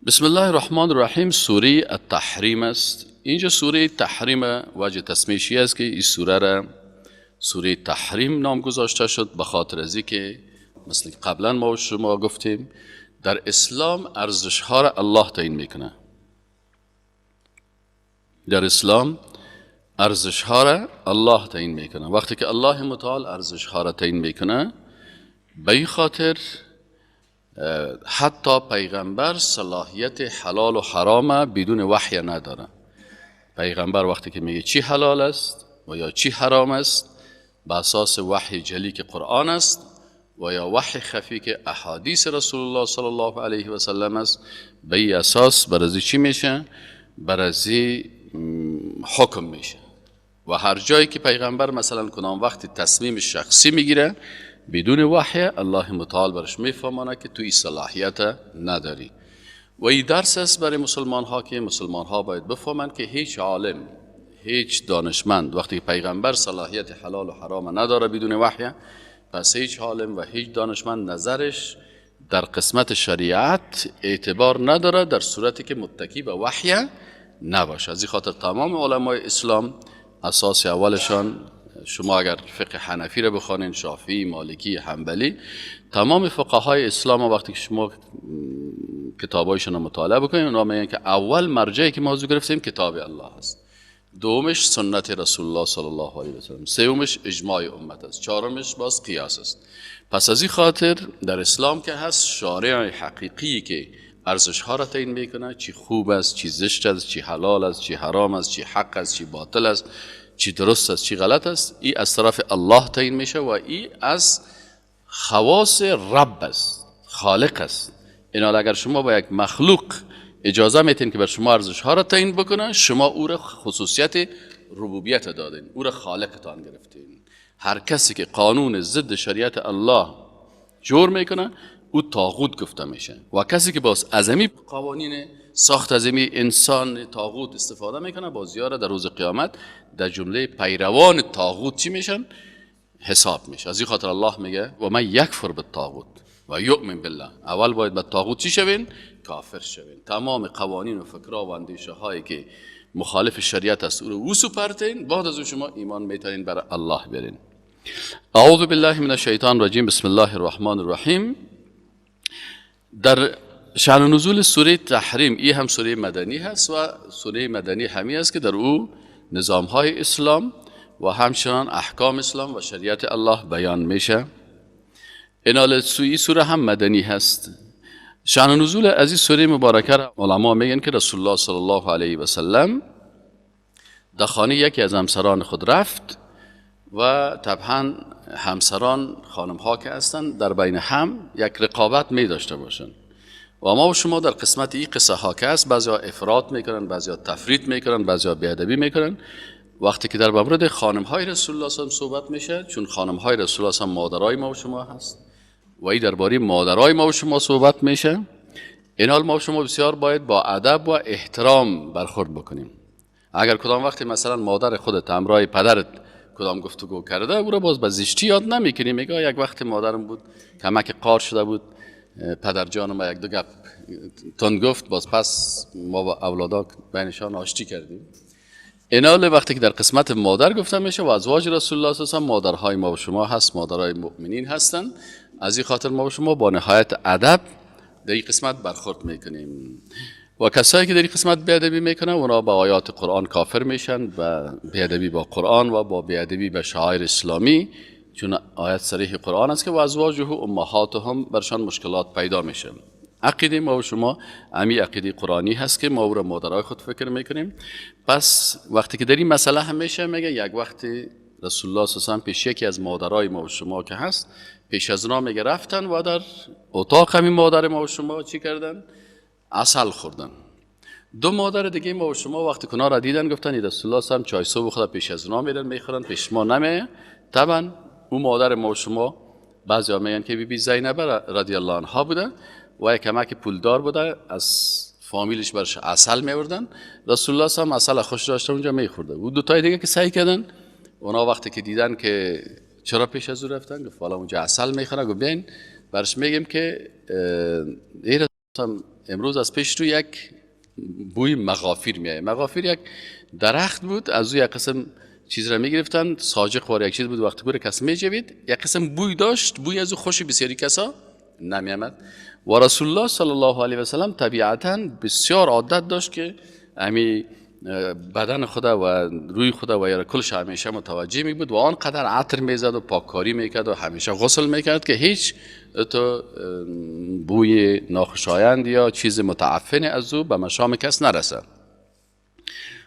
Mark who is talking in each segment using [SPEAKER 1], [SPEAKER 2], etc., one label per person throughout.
[SPEAKER 1] بسم الله الرحمن الرحیم. سوره التحریم است. اینجا سوره تحریم وجه تسمیشی است که این سوره را سوره تحریم نام گذاشته شد به خاطر از که مثل قبلا ما و شما گفتیم در اسلام ارزش ها را الله تعیین میکنه. در اسلام ارزش ها را الله تعیین میکنه. وقتی که الله متعال ارزش ها را تعیین میکنه، به این خاطر حتی پیغمبر صلاحیت حلال و حرام بدون وحی نداره. پیغمبر وقتی که میگه چی حلال است و یا چی حرام است، به اساس وحی جلی که قرآن است و یا وحی خفی که احادیث رسول الله صلی الله علیه و سلم است، به این اساس برازی چی میشه؟ برازی حکم میشه. و هر جایی که پیغمبر مثلا کدام وقتی تصمیم شخصی میگیره بدون وحی، الله متعال برش میفهمانه که تو این صلاحیت نداری. و این درس است برای مسلمان ها که مسلمان ها باید بفهمند که هیچ عالم، هیچ دانشمند وقتی پیغمبر صلاحیت حلال و حرام نداره بدون وحی، پس هیچ عالم و هیچ دانشمند نظرش در قسمت شریعت اعتبار نداره در صورتی که متکی به وحی نباشه. از این خاطر تمام علمای اسلام اساس اولشان، شما اگر فقه حنفی رو بخوانین، شافعی، مالکی، حنبلی، تمام فقهای اسلام وقتی که شما کتابایشون رو مطالعه بکنین، اونا میگن که اول مرجعی که ما از گرفتیم کتاب الله است، دومش سنت رسول الله صلی الله علیه و سلم، سومش اجماع امت است، چهارمش باز قیاس است. پس از این خاطر در اسلام که هست شارع حقیقی که ارزش ها را تعیین میکنه، چی خوب است، چی زشت است، چی حلال است، چی حرام است، چی حق است، چی باطل است، چی درست است، چی غلط است، ای از طرف الله تعیین میشه و ای از خواص رب است، خالق است. اینا اگر شما با یک مخلوق اجازه میتین که بر شما ارزش ها را تعیین بکنه، شما او را خصوصیت ربوبیت دادین، او را خالقتان گرفتین. هر کسی که قانون ضد شریعت الله جور میکنه او طاغوت گفته میشه و کسی که باز از امی قوانین ساخت از امی انسان طاغوت استفاده میکنه، باز یاره در روز قیامت در جمله پیروان طاغوت چی میشن؟ حساب میشه. از این خاطر الله میگه و من یکفر بالطاغوت و یؤمن بالله. اول باید به طاغوت چی شوین؟ کافر شوین. تمام قوانین و فکرها و اندیشه هایی که مخالف شریعت است او رو وسو پرتین، بعد از او شما ایمان میتونین بر الله برین. اعوذ بالله من الشیطان الرجیم. بسم الله الرحمن الرحیم. در شأن نزول سوره تحریم، ای هم سوره مدنی هست و سوره مدنی همی است که در او نظام های اسلام و همچنان احکام اسلام و شریعت الله بیان میشه. اینال سوی سوره هم مدنی هست. شأن نزول از این سوره مبارکه را علما میگن که رسول الله صلی الله علیه و سلم در خانه یکی از همسران خود رفت و طبعا همسران خانم ها که هستند در بین هم یک رقابت می داشته باشند و ما و شما در قسمت این قصه ها که هست بعضی ها افراط میکنن، بعضی ها تفریط میکنن، بعضی ها بیادبی میکنن. وقتی که در مورد خانم های رسول الله صلی صحبت میشه، چون خانم های رسول الله مادرای ما و شما هست و این درباره مادرای ما و شما صحبت میشه، این حال ما و شما بسیار باید با ادب و احترام برخورد بکنیم. اگر کدام وقتی مثلا مادر خودت همراه پدرت کدام گفتگو کرده، او را باز به زشتی یاد نمیکنی، میگه یک وقت مادرم بود کمک قار شده بود، پدر جانم یک دو گپ تند گفت، باز پس ما با اولادا بینشان آشتی کردیم. اینال وقتی که در قسمت مادر گفته میشه و ازواج رسول الله صلی الله علیه و مادرهای ما و شما هست، مادرهای مؤمنین هستند، از این خاطر ما و شما با نهایت ادب در این قسمت برخورد میکنیم. و کسایی که در این قسمت بیادبی میکنن اونا با آیات قرآن کافر میشن و بیادبی با قرآن و با بیادبی به شعائر اسلامی، چون آیت صریح قرآن است که و ازواجه امهاتهم، برشان مشکلات پیدا میشه. عقیده ما و شما امی عقیده قرآنی هست که ما او را مادرای خود فکر میکنیم. پس وقتی که در این مسئله هم میشه، میگه یک وقتی رسول الله صلی الله علیه و پیش یکی از مادرای ما و شما که هست، پیش از اونا میگه رفتن و در اتاق همین مادر ما و شما چی کردن؟ عسل خوردن. دو مادر دیگه ما و شما وقتی کنا را دیدن گفتن رسول الله صلی چای صبح خدا پیش از اونا میرن میخورن، پیش ما نمیه. طبعا او مادر ما و شما بعضیا میگن که بی بی زینب رضی الله عنها بوده و یک کمک پولدار بوده، از فامیلش برش عسل میوردن، رسول الله صلی عسل خوش داشته اونجا میخورده. او دو تای دیگه که سعی کردن، اونا وقتی که دیدن که چرا پیش از او رفتن، گفت والا اونجا عسل میخوره، گفت بیاین برش میگیم که ای امروز از پیش رو یک بوی مغافیر میایه. مغافیر یک درخت بود، از او یک قسم چیز را میگرفتن، ساجق وار یک چیز بود، وقتی که کس میجوید یک قسم بوی داشت، بوی از او خوش بسیاری کسا نمیامد. و رسول الله صلی الله علیه و سلم طبیعتا بسیار عادت داشت که امی بدن خدا و روی خدا و یا کلش همیشه متوجه می بود و آنقدر عطر میزد و پاککاری میکرد و همیشه غسل میکرد که هیچ تو بوی ناخوشایند یا چیز متعفن از او به مشام کس نرسه.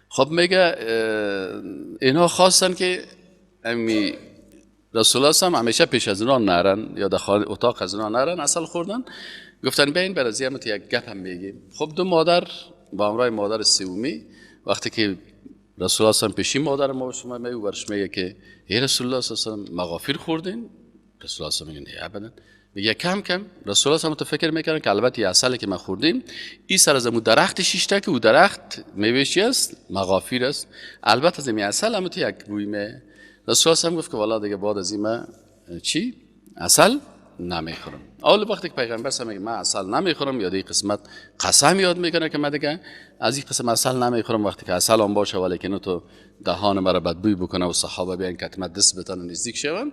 [SPEAKER 1] خب میگه اینها خواستن که امی رسول الله هم همیشه پیش از اینا نرن یا در اتاق از اینا نرن، عسل خوردن. گفتن بیاین بر از یک گپ هم میگیم. خب دو مادر با همراه مادر سومی وقتی که رسول الله پیشی مادر ما و شما میگه، برش میگه که ای رسول الله صلی الله علیه و سلم مغافیر خوردین؟ رسول الله میگه نه ابدا. میگه کم کم رسول الله تو فکر میکنن که البته یه عسلی که ما خوردیم این سر از اون درخت شیشته که او درخت میوه چی است؟ مغافیر است. البته از این عسل هم تو یک بوی می. رسول الله گفت که والا دیگه بعد از این ما چی؟ عسل نمیخورم. اول وقتی که پیغمبر صلی میگه من عسل نمیخورم، یاد این قسمت قسم یاد میکنه که من دیگه از این قسم عسل نمیخورم، وقتی که عسل هم باشه ولیکن تو دهان مرا بدبوی بکنه و صحابه بیان که حتما دست بتن نزدیک شون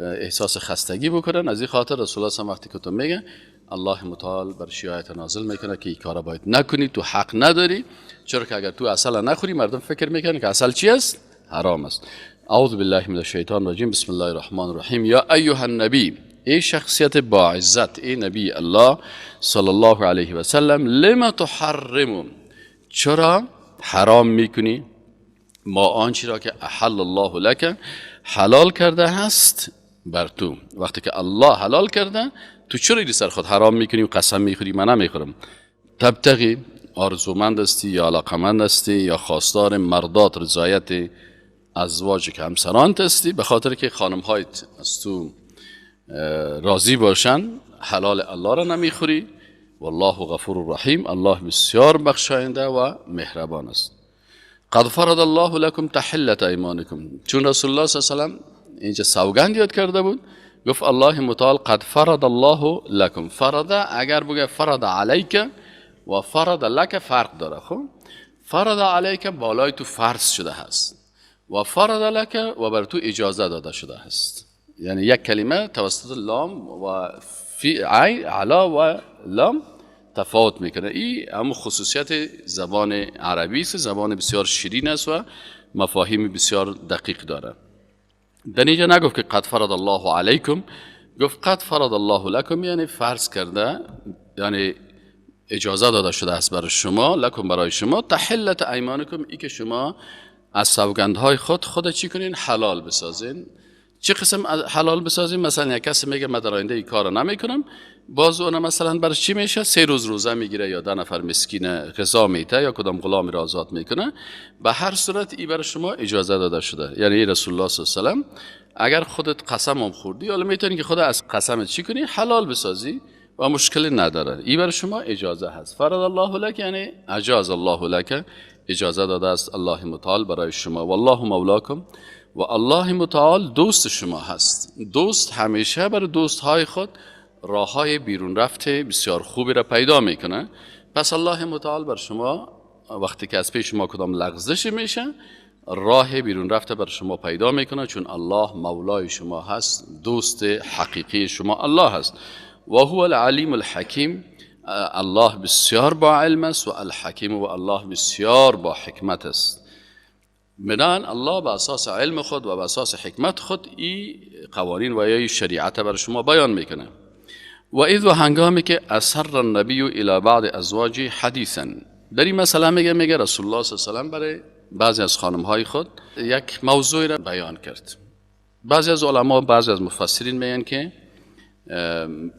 [SPEAKER 1] احساس خستگی بکنن. از این خاطر رسول الله وقتی که تو میگه الله متعال بر شیعه نازل میکنه که این کارا باید نکنی، تو حق نداری، چرا که اگر تو عسل نخوری مردم فکر میکنن که عسل چی است؟ حرام است. اعوذ بالله من الشیطان الرجیم، بسم الله الرحمن الرحیم. یا ایها النبی، ای شخصیت با عزت، ای نبی الله صلی الله علیه و سلم، لما تحرم، چرا حرام میکنی ما آنچه را که احل الله لک، حلال کرده هست بر تو. وقتی که الله حلال کرده تو چرا ایری سر خود حرام میکنی و قسم میخوری من نمیخورم؟ تبتغی، آرزومند هستی یا علاقمند هستی یا خواستار مردات رضایت ازواج که همسرانت هستی، به خاطر که خانم هایت از تو راضی باشن حلال الله را نمیخوری. والله غفور رحیم، الله بسیار بخشاینده و مهربان است. قد فرض الله لكم تحلة ایمانکم، چون رسول الله صلی الله علیه و سلم اینجا سوگند یاد کرده بود، گفت الله متعال قد فرض الله لكم. فرض اگر بگه فرض علیک و فرض لک فرق داره. خب فرض علیک بالای تو فرض شده هست و فرض لک و بر تو اجازه داده شده هست. یعنی یک کلمه توسط لام و فی عین علا و لام تفاوت میکنه. این هم خصوصیت زبان عربی است، زبان بسیار شیرین است و مفاهیم بسیار دقیق داره. در اینجا نگفت که قد فرض الله علیکم، گفت قد فرض الله لکم، یعنی فرض کرده، یعنی اجازه داده شده است برای شما، لکم برای شما، تحلت ایمانکم، ای که شما از سوگندهای خود چی کنین؟ حلال بسازین. چه قسم حلال بسازیم؟ مثلا یک کسی میگه من در آینده این کارو نمیکنم، باز اون مثلا برش چی میشه؟ 3 روز روزه میگیره یا 10 نفر مسکین غذا میده یا کدام غلام را آزاد میکنه. به هر صورت ای برای شما اجازه داده شده. یعنی رسول الله صلی الله علیه و سلم اگر خودت قسم هم خوردی، حالا میتونی که خود از قسمت چی کنی؟ حلال بسازی و مشکلی نداره. ای برای شما اجازه هست. فرض الله لک یعنی اجاز الله لک، اجازه داده است الله متعال برای شما. والله مولاکم، و الله متعال دوست شما هست. دوست همیشه بر دوستهای خود راههای بیرون رفته بسیار خوبی را پیدا میکنه. پس الله متعال بر شما وقتی که از پیش شما کدام لغزش میشه، راه بیرون رفته بر شما پیدا میکنه، چون الله مولای شما هست، دوست حقیقی شما الله هست. و هو العلیم الحکیم، الله بسیار با علم است و الحکیم و الله بسیار با حکمت است. بنان الله به اساس علم خود و به اساس حکمت خود این قوانین و یا شریعت بر شما بیان میکنه. و اذ و هنگامی که اسر النبی الی بعض ازواجه حدیثا، در این مسئله میگه رسول الله صلی الله علیه و سلم برای بعضی از خانمهای خود یک موضوع را بیان کرد. بعضی از علما، بعضی از مفسرین میگن که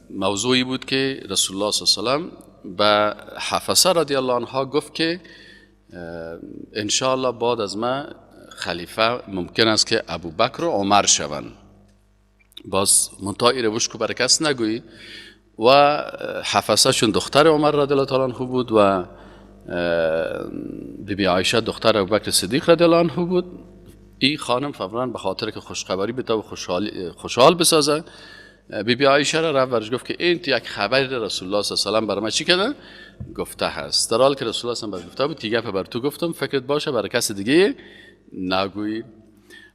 [SPEAKER 1] موضوعی بود که رسول الله صلی الله علیه و سلم به حفصه رضی الله عنها گفت که انشاءالله بعد از ما خلیفه ممکن است که ابوبکر و عمر شوند. باز منتها ای روش که برای کس نگویی. و حفصه چون دختر عمر رضی الله تعالی عنه بود و بیبی عایشه دختر ابوبکر صدیق رضی الله عنه بود، این خانم فوراً به خاطر که خوشخبری بده و خوشحال بسازه بی بی عایشه را رفت برش گفت که این تو یک خبر رسول الله صلی الله علیه و سلم برای من چی کرده گفته هست، در حال که رسول الله صلی الله علیه و گفته بود تیگه بر تو گفتم، فکرت باشه برای کس دیگه نگویی.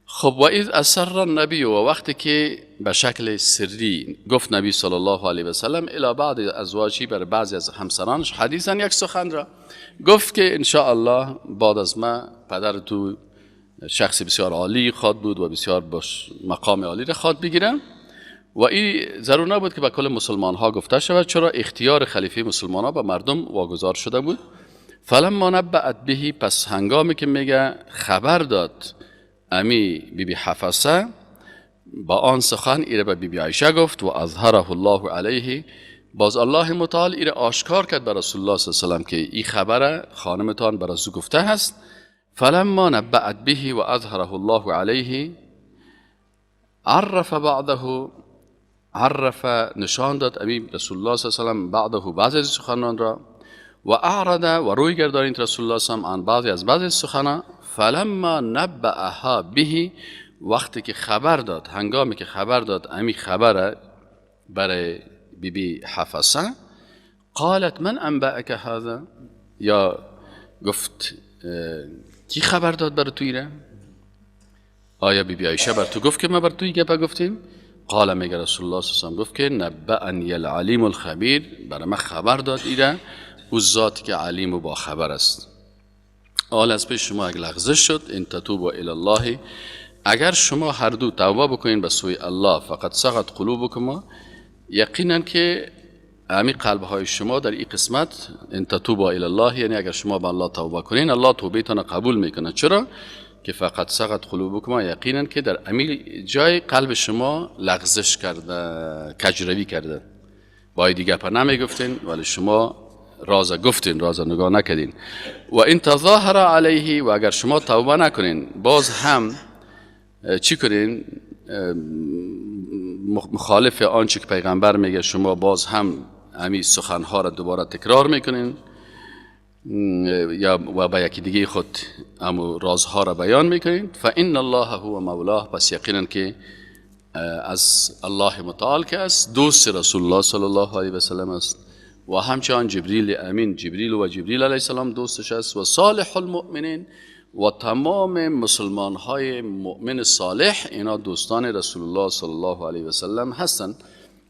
[SPEAKER 1] خب و اذ اسر النبی، و وقتی که به شکل سری گفت نبی صلی الله علیه و سلم الی بعض ازواجی، بر بعضی از همسرانش، حدیثا یک سخن را گفت که ان شاء الله بعد از ما پدر تو شخص بسیار عالی خواد بود و بسیار باش مقام عالی را خواد بگیره. و این ضرور نبود که به کل مسلمان ها گفته شود، چرا اختیار خلیفه مسلمان ها به مردم واگذار شده بود. فلما نبأت به، پس هنگامی که میگه خبر داد امی بی بی حفصه با آن سخن، ایره به بی بی عایشه گفت و اظهره الله علیه، باز الله متعال ایره آشکار کرد بر رسول الله صلی الله علیه و سلم که این خبر خانمتان بر از او گفته هست. فلما نبأت به و اظهره الله علیه عرف بعده، عرف نشان داد امی رسول الله صلی الله علیه و سلم بعده بعضی از سخنان را، و اعرض و روی گردانید رسول الله صلی الله علیه و سلم عن بعضی از بعضی سخنان. فلما نبأها به، وقتی که خبر داد، هنگامی که خبر داد امی خبر برای بی بی حفصه، قالت من انبأک هذا، یا گفت کی خبر داد بر تو ایره؟ آیا بی بی عایشه بر تو گفت که ما بر تو گپه گفتیم؟ قال میگه رسول الله صلی الله علیه و سلم گفت که نبأنی العلیم الخبیر، برای من خبر داد ایره او ذاتی که علیم و با خبر است. آل از پیش شما اگر لغزش شد، ان تتوبوا الی الله، اگر شما هر دو توبه بکنین به سوی الله، فقط سقط قلوبکما، یقینا که امی قلب های شما در این قسمت، ان تتوبوا الی الله، یعنی اگر شما به الله توبه کنین الله توبه تان قبول میکنه. چرا که فقط سقط قلوبکما، یقینا که در امی جای قلب شما لغزش کرده، کجروی کرده، با دیگه پر نمیگفتین ولی شما راز گفتین، راز نگاه نکردین. و این تظاهر علیه، و اگر شما توبه نکنین باز هم چی کنین؟ مخالف آنچه که پیغمبر میگه شما باز هم همین سخنها را دوباره تکرار میکنین یا و به یکی دیگه خود همو رازها را بیان میکنین. فان الله هو مولاه، پس یقینا که از الله متعال که است دوست رسول الله صلی الله علیه و سلم است، و همچنان جبریل امین، جبریل و جبریل علیه السلام دوستش است، و صالح المؤمنین و تمام مسلمان های مؤمن صالح اینا دوستان رسول الله صلی الله علیه و سلم هستند.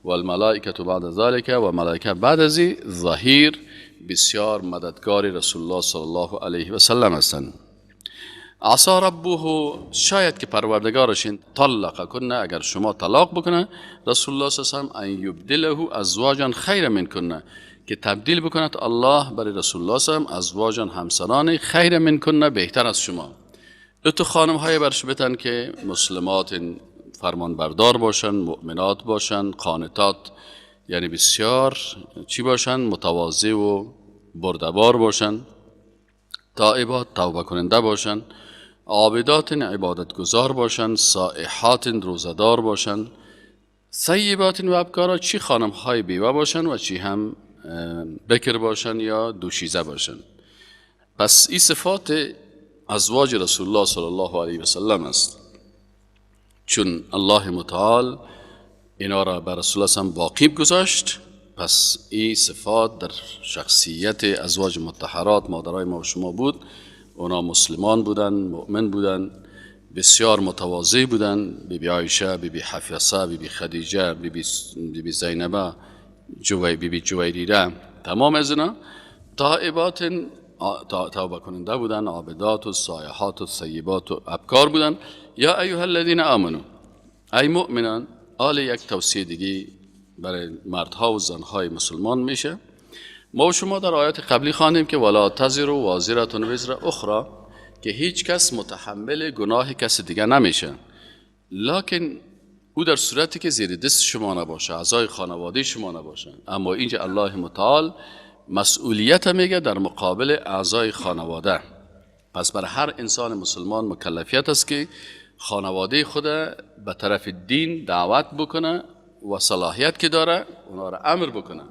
[SPEAKER 1] و الملائکه بعد ذلك، و ملائکه بعد از ظهیر بسیار مددگار رسول الله صلی الله علیه و سلم هستند. عصا ربه، شاید که پروردگارش طلق کنه، اگر شما طلاق بکنه رسول الله صلی الله علیه و سلم، ان یبدله ازواجا خیر من کنه، که تبدیل بکند الله برای رسول الله صلی الله علیه و سلم ازواجا همسران خیر من کنه، بهتر از شما. تو خانم های برش بتن که مسلمات فرمانبردار باشن، مؤمنات باشن، قانتات، یعنی بسیار چی باشن؟ متواضع و بردبار باشن، تائبات توبه کننده باشن، عابدات عبادت گزار باشن، سائحات روزدار باشن، ثیبات و ابکارا، چی خانم های بیوه باشن و چی هم بکر باشن یا دوشیزه باشن. پس این صفات ازواج رسول الله صلی الله علیه و سلم است، چون الله متعال اینا را بر رسول الله صلی الله علیه و سلم باقی گذاشت. پس این صفات در شخصیت ازواج مطهرات مادرای ما و شما بود. اونا مسلمان بودن، مؤمن بودن، بسیار متواضع بودن. بی بی عایشه، بی بی حفصه، بی بی خدیجه، بی بی زینبه، بی بی جویریره، تمام از اینا تائبات توبه کننده بودن، عابدات و سایحات و ثیبات و ابکار بودن. یا ایها الذین آمنو، ای مؤمنان، آل یک توصیه دیگه برای مردها و زنهای مسلمان میشه. ما و شما در آیات قبلی خواندیم که ولا تزر وازرة وزر اخرى، که هیچ کس متحمل گناه کس دیگه نمیشه، لکن او در صورتی که زیر دست شما نباشه، اعضای خانواده شما نباشه. اما اینجا الله متعال مسئولیت میگه در مقابل اعضای خانواده. پس بر هر انسان مسلمان مکلفیت است که خانواده خود به طرف دین دعوت بکنه و صلاحیت که داره اونا را امر بکنه.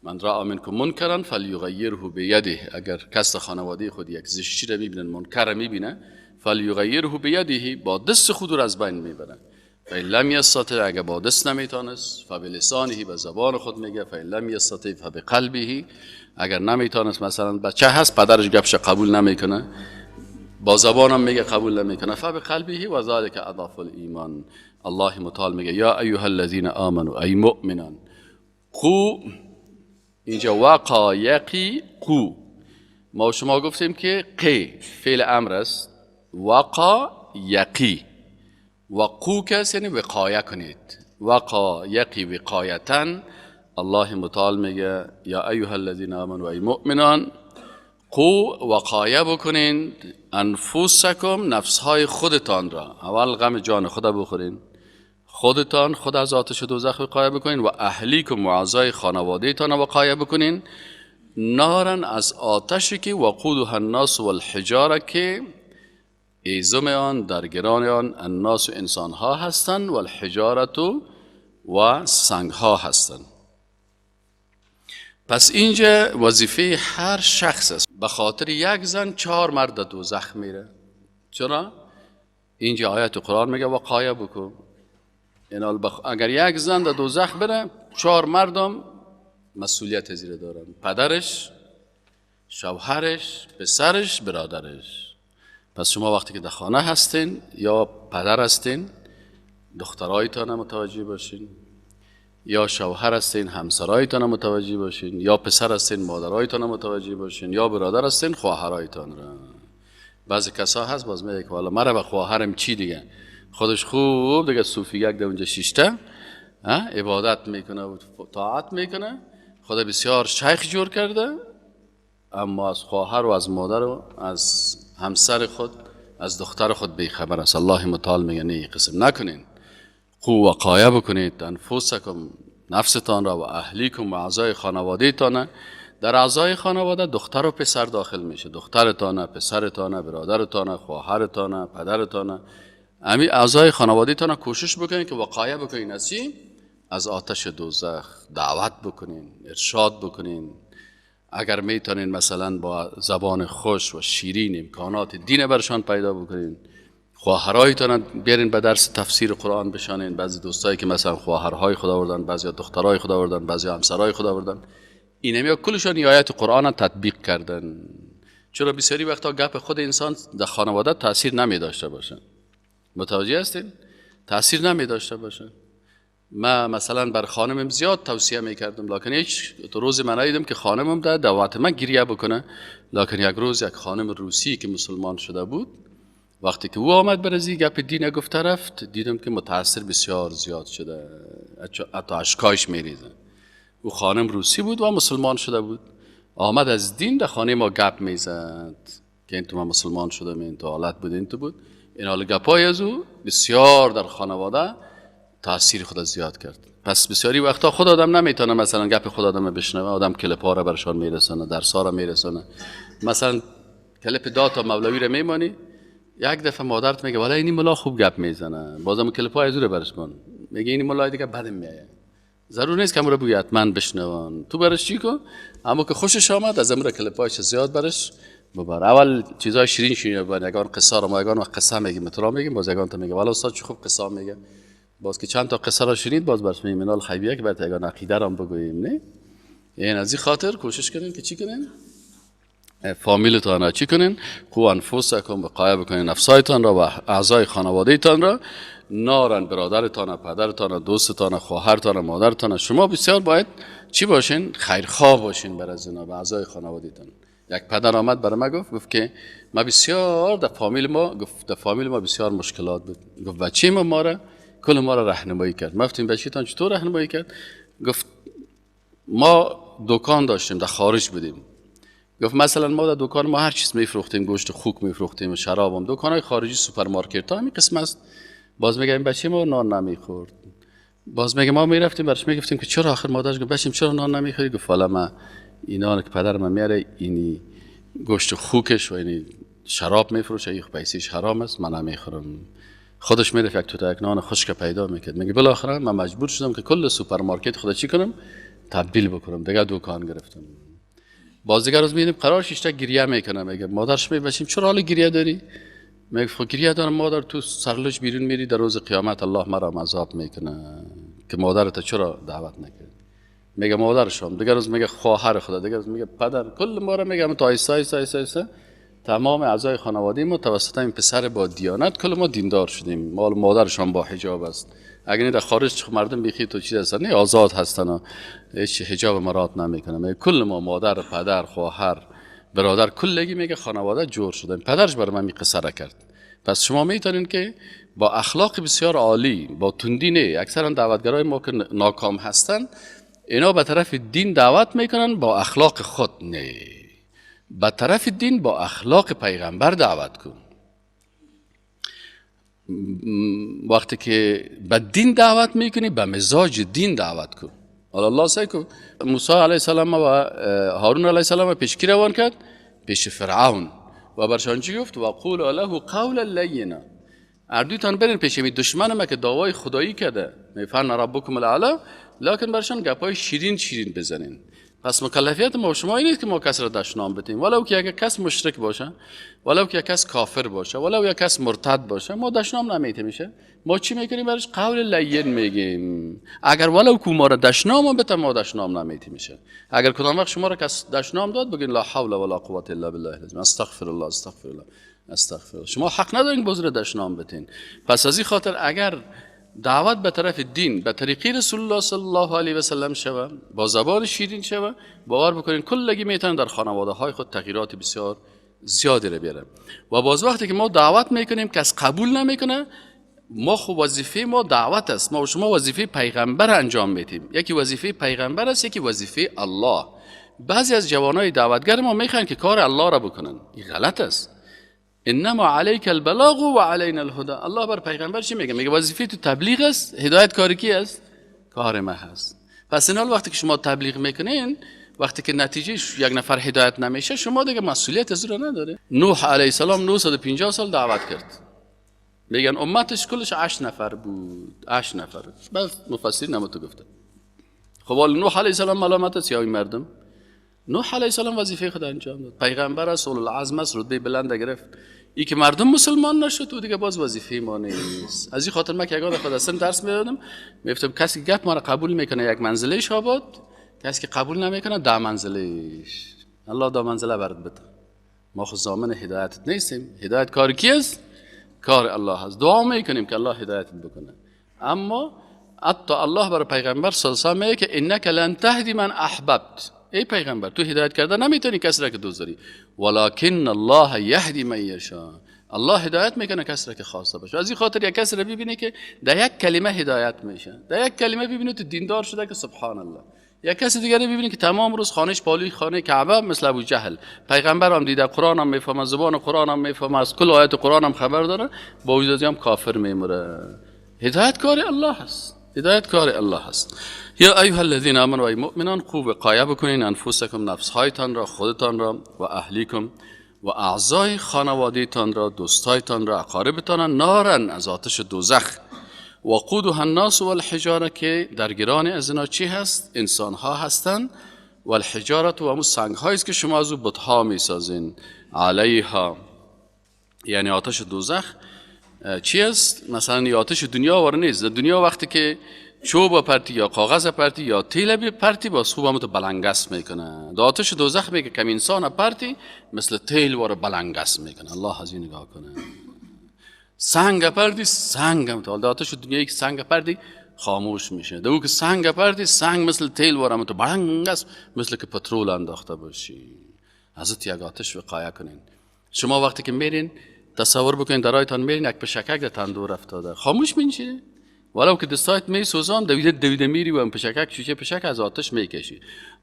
[SPEAKER 1] من رأى منکم منکرا فلیغیره بیده، اگر کس خانواده خود یک زشتی را میبینه، منکر میبینه، فلیغیره بیده، با دست خود را از بین میبره. فإن لم یستطع، اگه با دست نمیتونست، فبلسانه، به زبان خود میگه. فإن لم یستطع فبقلبه، اگر نمیتونست، مثلا بچه هست پدرش گپش قبول نمیکنه، با زبانم میگه قبول نمیکنه، فبقلبه و ذلک اضعف الایمان. الله متعال میگه یا ایها الذین آمنوا، ای مؤمنان، قو، اینجا وقا یقی قو، ما شما گفتیم که قی فعل امر است، وقا یقی و قو کس یعنی وقایه کنید، وقا یقی وقایتن. الله متعال میگه یا ایها الذین آمنوا، ای مؤمنان، قو وقایه بکنین، انفسکم، نفسهای خودتان را، اول غم جان خود بخورین، خودتان خود از آتش دوزخ وقایه بکنین، و اهلیکم و اعضای خانواده تان وقایه بکنین، نارن از آتشی که وقودها الناس والحجاره، که ایزم آن درگران آن الناس و انسان ها هستند، والحجارت و سنگ ها هستند. پس اینجا وظیفه هر شخص است. به خاطر یک زن 4 مرد دوزخ میره. چرا؟ اینجا آیت قرآن میگه وقایه بکن. اگر یک زن در دوزخ بره، 4 مردم مسئولیت زیر دارن، پدرش، شوهرش، پسرش، برادرش. پس شما وقتی که در خانه هستین یا پدر هستین، دخترایتان متوجه باشین، یا شوهر هستین همسرایتان متوجه باشین، یا پسر هستین مادرایتان متوجه باشین، یا برادر هستین خواهرایتان را. بعضی کسا هست باز میگه که والا مرا به خواهرم چی دیگه، خودش خوب دیگه صوفی یک در اونجا شیشته عبادت میکنه و طاعت میکنه، خدا بسیار شیخ جور کرده، اما از خواهر و از مادر و از همسر خود، از دختر خود بیخبر است. الله متعال میگه نه، قسم نکنین، قو وقایه بکنید انفسکم، نفستان را، و اهلیکم و اعضای خانواده تان. در اعضای خانواده دختر و پسر داخل میشه، دخترتان، پسرتان، برادرتان، خواهرتان، پدرتان، همین اعضای خانواده تان کوشش بکنید که وقایه بکنین از چی؟ از آتش دوزخ. دعوت بکنین، ارشاد بکنین، اگر میتونین مثلا با زبان خوش و شیرین امکانات دین برشان پیدا بکنین، خواهرایتان بیارین به درس تفسیر قرآن بشانین. بعضی دوستایی که مثلا خواهرهای خدا آوردن، بعضی دخترای خدا آوردن، بعضی همسرای خدا آوردن، اینم یا کلشان آیات قرآن تطبیق کردن. چرا بسیاری وقتا گپ خود انسان در خانواده تاثیر نمی داشته باشه. متوجه هستین؟ تاثیر نمی داشته باشه. ما مثلا بر خانمم زیاد توصیه میکردم، لکن هیچ روز من ندیدم که خانمم در دعوت من گریه بکنه. لکن یک روز یک خانم روسی که مسلمان شده بود، وقتی که او آمد برزی گپ دین گفته رفت، دیدم که متاثر بسیار زیاد شده، حتی اشکایش میریزه. او خانم روسی بود و مسلمان شده بود، آمد از دین در خانه ما گپ میزد که این تو من مسلمان شدم، این تو حالت بود، این تو بود. این حال گپای از او بسیار در خانواده تاثیر خود زیاد کرد. پس بسیاری وقتا خود آدم نمیتونه مثلا گپ خود آدم بشنوه، آدم کلپا را برشان میرسانه، درسا را میرسانه. مثلا کلپ داتا مولوی را میمانی، یک دفعه مادرت میگه والا اینی ملا خوب گپ میزنه، بازم کلپا از او برش کن، میگه اینی ملای دیگه بدم میایه. ضرور نیست که امرو بگی حتما بشنوان، تو برش چی کن، اما که خوشش آمد از امرو کلپایش زیاد برش ببر. اول چیزای شیرین شیرین ببر، یگان قصه را ما یگان وقت قصه میگیم، مترا میگیم، باز یگان تا میگه والا استاد چه خوب قصه میگه، باز که چند تا قصه را شنید باز برش میگیم منال خیبیه که بعد یگان عقیده را بگوییم. نه این از این خاطر کوشش کنین که چی کنین، فامیلتان را چی کنین، قو انفسکم، وقایه بکنین نفسایتان را و اعضای خانوادهتان را، نارن برادرتان، پدرتان، دوستتان، خواهرتان، مادرتان. شما بسیار باید چی باشین؟ خیرخواه باشین بر از اینا و اعضای خانوادهتان. یک پدر آمد برای ما گفت که ما بسیار در فامیل ما، گفت در فامیل ما بسیار مشکلات بود. گفت بچه ما را کل ما را راهنمایی کرد. ما گفتیم بچه‌تان چطور راهنمایی کرد؟ گفت ما دکان داشتیم، در خارج بودیم. گفت مثلا ما در دکان ما هر چیز میفروختیم، گوشت خوک میفروختیم و شراب هم، دکان‌های خارجی سوپرمارکت ها همین قسم است. باز میگه این بچه ما نان نمیخورد. باز میگه ما میرفتیم برش میگفتیم که چرا آخر مادرش گفت بچیم چرا نان نمیخوری؟ گفت والا ما اینا که پدر من میاره اینی گوشت خوکش و اینی شراب میفروشه، این پیسیش حرام است، من نمیخورم. خودش میرفت یک توته یک نان خشک پیدا میکرد. میگه بالاخره من مجبور شدم که کل سوپرمارکت خود چی کنم؟ تبدیل بکنم، دیگه دکان گرفتم. باز دیگه روز میبینیم قرار شیشتا گریه میکنه. میگه مادرش میگه بچیم چرا حال گریه داری؟ میگه خب گریه دارم مادر، تو سرلش بیرون میری در روز قیامت الله مرا عذاب میکنه که مادرت چرا دعوت نکرد. میگه مادرشم، دیگر روز میگه خواهر خدا، دیگر روز میگه پدر، کل ما را میگه تا آیسته آیسته آیسته تمام اعضای خانواده ما توسط این پسر با دیانت کل ما دیندار شدیم. مال مادرشان با حجاب است. اگر نه در خارج مردم بیخی تو چیز هستن، نه آزاد هستن و هیچ حجاب مراد نمیکنه. کل ما مادر، پدر، خواهر، برادر کلگی میگه خانواده جور شدن. پدرش برای من می قصه را کرد. پس شما میتونین که با اخلاق بسیار عالی، با تندی نه، اکثرا دعوتگرای ما که ناکام هستن اینا به طرف دین دعوت میکنن با اخلاق خود، نه به طرف دین با اخلاق پیغمبر دعوت کن. وقتی که به دین دعوت میکنی به مزاج دین دعوت کن. الله سعی کن موسی علیه السلام و هارون علیه السلام پیش کی روان کرد؟ پیش فرعون. و برشان چی گفت؟ و قول له قولا لینا. اردویتان برین پیش می دشمن ما که دعوای خدایی کرده، میفرن ربکم الاعلی، لکن برشان گپای شیرین شیرین بزنین. پس مکلفیت ما و شما این نیست که ما کس را دشنام بدیم، ولو که یک کس مشرک باشه، ولو که یک کس کافر باشه، ولو یک کس مرتد باشه، ما دشنام نمیتیم میشه. ما چی میکنیم برش؟ قول لین میگیم. اگر ولو که ما را دشنام بده ما دشنام نمیتیم میشه. اگر کدام وقت شما را کس دشنام داد بگین لا حول ولا قوت الا بالله العظیم، استغفر الله استغفر الله استغفر الله. شما حق ندارین باز را دشنام بدین. پس از این خاطر اگر دعوت به طرف دین به طریقی رسول الله صلی الله علیه و سلم شوه، با زبان شیرین شوه، باور بکنین کلگی میتونن در خانواده های خود تغییرات بسیار زیادی را بیارن. و باز وقتی که ما دعوت میکنیم کس قبول نمیکنه، ما خب وظیفه ما دعوت است، ما و شما وظیفه پیغمبر انجام میدیم. یکی وظیفه پیغمبر است، یکی وظیفه الله. بعضی از جوانای دعوتگر ما میخوان که کار الله را بکنن، این غلط است. انما علیک البلاغ و علینا الهدی. الله بر پیغمبر چی میگه؟ میگه وظیفه تو تبلیغ است، هدایت کار کی است؟ کار ما هست. پس این حال وقتی که شما تبلیغ میکنین، وقتی که نتیجه یک نفر هدایت نمیشه، شما دیگه مسئولیت از او را نداره. نوح علیه السلام 950 سال دعوت کرد، میگن امتش کلش 8 نفر بود، 8 نفر. بس مفسرین هم تو گفته. خب حالا نوح علیه السلام ملامت است یا این مردم؟ نوح علیه السلام وظیفه خود انجام داد، پیغمبر است، اولوالعزم است، رتبه بلند گرفت. ای که مردم مسلمان نشد تو دیگه باز وظیفه ما نیست. از این خاطر من که اگه خود اصلا درس میدادم میگفتم کسی گپ ما را قبول میکنه یک منزله آباد، کسی که قبول نمیکنه 10 منزلهش. الله 10 منزله برات بده. ما خود ضامن هدایتت نیستیم. هدایت کار کی است؟ کار الله است. دعا میکنیم که الله هدایتت بکنه. اما حتی الله برای پیغمبر صلی الله علیه و سلم میگه که انک لن تهدی من احببت. ای پیغمبر تو هدایت کرده نمیتونی کسی را که دوست داری، ولکن الله یهدی من یشاء. الله هدایت میکنه کسی را که خواسته باشه. از این خاطر یک کسی را ببینی که در یک کلمه هدایت میشه، در یک کلمه ببینی تو دیندار شده که سبحان الله. یک کسی دیگه رو ببینی که تمام روز خانهش پالوی خانه کعبه مثل ابو جهل، پیغمبر هم دیده، قرآن هم میفهمه، زبان قرآن هم میفهمه، از کل آیات قرآن هم خبر داره، با وجود هم کافر میمره. هدایت کار الله است. هدایت کار الله است. یا ایها الذین آمنوا، ای مؤمنان، قوا وقایه بکنین انفسکم، نفسهایتان را، خودتان را، و اهلیکم و اعضای خانوادهتان را، دوستایتان را، اقاربتان را، نارن از آتش دوزخ. وقودها الناس والحجاره، که در گران از اینا چی هست؟ انسان ها هستند. والحجاره و همون سنگ هایی است که شما از او بتها میسازین. علیها یعنی آتش دوزخ چی است؟ مثلا یه آتش دنیا وار نیست. در دنیا وقتی که چوب پرتی یا کاغذ پرتی یا تیل پرتی باز خوب هم تو بلنگس میکنه. در آتش دوزخ میگه کم انسان پرتی مثل تیل وار بلنگس میکنه. الله از این نگاه کنه. سنگ پرتی سنگ هم تو آتش دنیا یک سنگ پرتی خاموش میشه. در او که سنگ پرتی سنگ مثل تیل وار هم تو بلنگس مثل که پترول انداخته باشی. از یک آتش وقایه کنین. شما وقتی که میرین تصور بکنین در رایتان میرین یک پشکک در تندور افتاده، خاموش میشینه، ولو که دستایت میسوزان دویده دویده میری و پشکک شیشه پشک از آتش میکشی.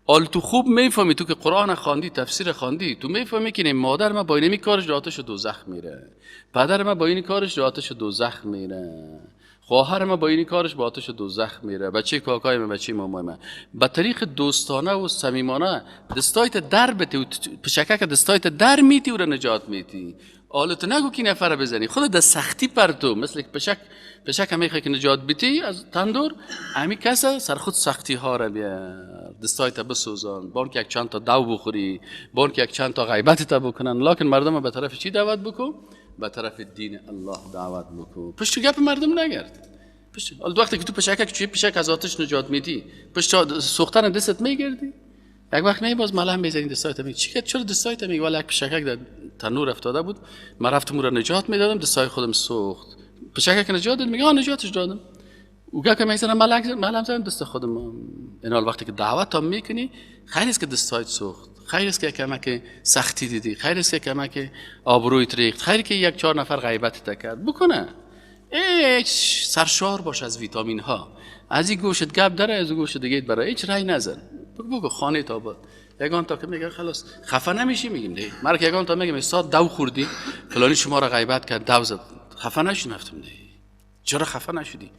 [SPEAKER 1] حال تو خوب میفهمی، تو که قرآن خواندی، تفسیر خواندی، تو میفهمی که این مادر من با این کارش در آتش دوزخ میره، پدر من با این کارش در آتش دوزخ میره، خواهر من با این کارش با آتش دوزخ میره، بچه کاکای من، بچه مامای من. به طریق دوستانه و صمیمانه دستایت در بتی و پشکک دستایت در میتی و را نجات میتی. حالا تو نگو که نفر بزنی، خود در سختی پرتو مثل پشک پشک هم میخوای که نجات بیتی از تندور، امی کس سر خود سختی ها را بیار، دستایت بسوزان، بانک یک چند تا دو بخوری، بانک یک چند تا غیبت تا بکنن، لکن مردم به طرف چی دعوت بکن؟ به طرف دین الله دعوت بکن. پشت گپ مردم نگرد. پشت وقتی که تو پشکک چوی پشک از آتش نجات میدی، پشت سوختن دستت میگردی. یک وقت می باز ملهم میزنی دستایت میگی چی چرا دستایت میگی؟ والا یک پشکک در تنور افتاده بود، من رفتم او را نجات میدادم، دستای خودم سوخت. پشکک نجات داد، میگه نجاتش دادم. او که میزنم ملهم زدم دست خودم. این حال وقتی که دعوت هم میکنی، خیر است که دستایت سوخت، خیر است که کمک سختی دیدی، خیر است که کمک آبرویت ریخت، خیر که یک چهار نفر غیبت کرد بکنه. هیچ سرشار باش از ویتامین ها، از این گوشت گپ داره، از گوشت دیگه برای هیچ رای نزن. بگو خانه تا بود یگان تا که میگه خلاص خفه نمیشی، میگیم دی مرا که یگان تا میگم استاد دو خوردی فلانی شما را غیبت کرد دو زد، خفه نشدی. گفتم دی چرا خفه نشدی؟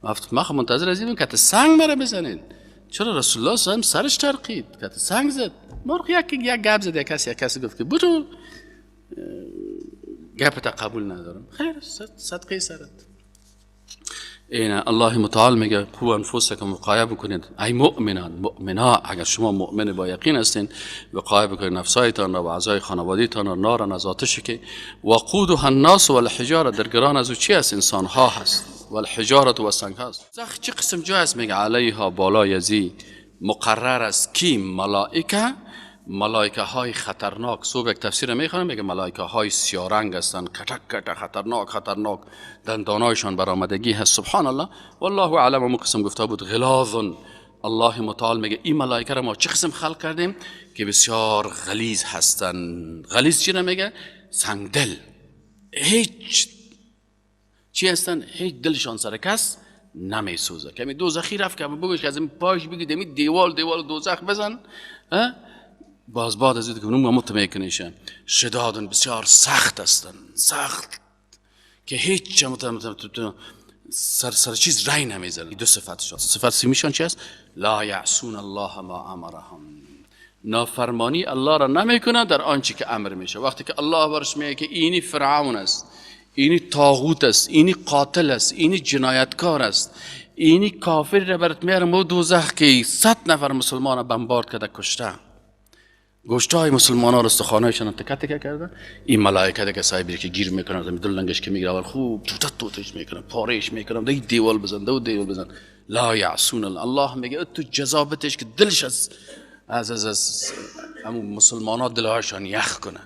[SPEAKER 1] گفتم ما منتظر از اینم که سنگ مرا بزنین. چرا رسول الله صلی الله علیه و سرش ترقید که سنگ زد؟ مرغ یک یک گپ زد، یک کسی گفت که برو گپت قبول ندارم، خیر صدقه سرت. این الله متعال میگه قو انفسکم، وقایه بکنید ای مؤمنان، مؤمنا اگر شما مؤمن با یقین هستین وقایه بکنید نفسایتان را و اعضای خانوادیتان را نارن از آتشی که وقودها الناس والحجاره، در گران از او چی است؟ انسان ها هست، والحجاره و سنگ هست. زخ چه قسم جای است؟ میگه علیها بالای ازی مقرر است کی ملائکه، ملائکه های خطرناک. صبح یک تفسیر میخوانم میگه ملائکه های سیاه رنگ هستند، کتک کتک خطرناک خطرناک، دندانایشان برآمدگی هست. سبحان الله والله اعلم. مو قسم گفته بود غلاظ. الله متعال میگه این ملائکه را ما چه قسم خلق کردیم که بسیار غلیظ هستند. غلیظ چی میگه؟ سنگدل. هیچ چی هستن؟ هیچ دلشان سر کس نمیسوزه. کمی دوزخی رفت که بگوش که از این پاش بگی دمی دیوال دیوال دوزخ بزن، باز بعد از اینکه اونم مت میکنیشه. شدادن بسیار سخت هستن، سخت که هیچ سر سر چیز رای نمیزنن. دو صفتشان، صفت سیمیشان چی است؟ لا یعصون الله ما امرهم، نافرمانی الله را نمیکنه در آنچه که امر میشه. وقتی که الله برش میگه که اینی فرعون است، اینی طاغوت است، اینی قاتل است، اینی جنایتکار است، اینی کافر را برات میارم و دوزخ که 100 نفر مسلمان بمبارد کرده کشته، گوشتای مسلمان ها رو استخوانایشان تکه تکه کرده، این ملائکه دیگه صاحبی که گیر میکنن، دل لنگش که میگیره اول خوب توته توتش میکنن، پارهش میکنن، دی دیوال بزن، دو دیوال بزن. لا یعصون الله میگه تو جذابتش که دلش از از از, از همون مسلمان ها دلهاشان یخ کنه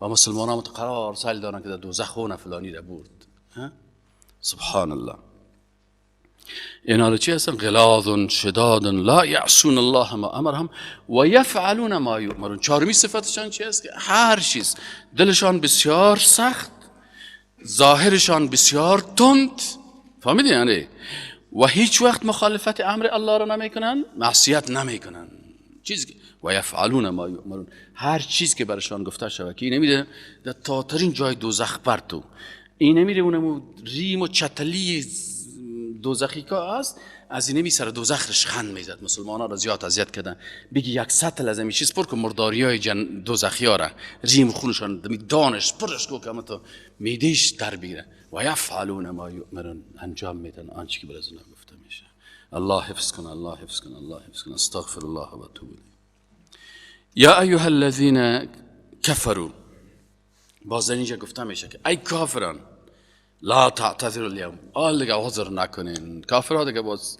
[SPEAKER 1] و مسلمان ها قرار سال دارن که در دوزخ خون فلانی را برد. سبحان الله. اینا چی هستن؟ غلاظ شداد لا یعصون الله ما امرهم و یفعلون ما یؤمرون. چهارمی صفتشان چی است؟ که هر چیز دلشان بسیار سخت، ظاهرشان بسیار تند، فهمیدی یعنی، و هیچ وقت مخالفت امر الله را نمیکنن، معصیت نمیکنن. چیز و یفعلون ما یؤمرون، هر چیز که برشان گفته شود که این نمیده در تاترین جای دوزخ بر تو، این نمیره اونمو ریم و چتلی دوزخی که است، از این نمی سر دوزخ رشخند میزد، مسلمان ها را زیاد اذیت کردن. بگی یک سطل از این چیز پر کن مرداری های دوزخی ها را، ریم خونشان دانش پرش کو که تو میدیش در بگیره. و یفعلون ما یؤمرون، انجام میدن آنچه که بر از اونها گفته میشه. الله حفظ کنه، الله حفظ کنه، الله حفظ کنه. استغفر الله و اتوب الیه. یا ایها الذین کفروا، باز اینجا گفته میشه که ای کافران لا تعتذروا اليوم، آل دیگه عذر نکنین. کافرها دیگه باز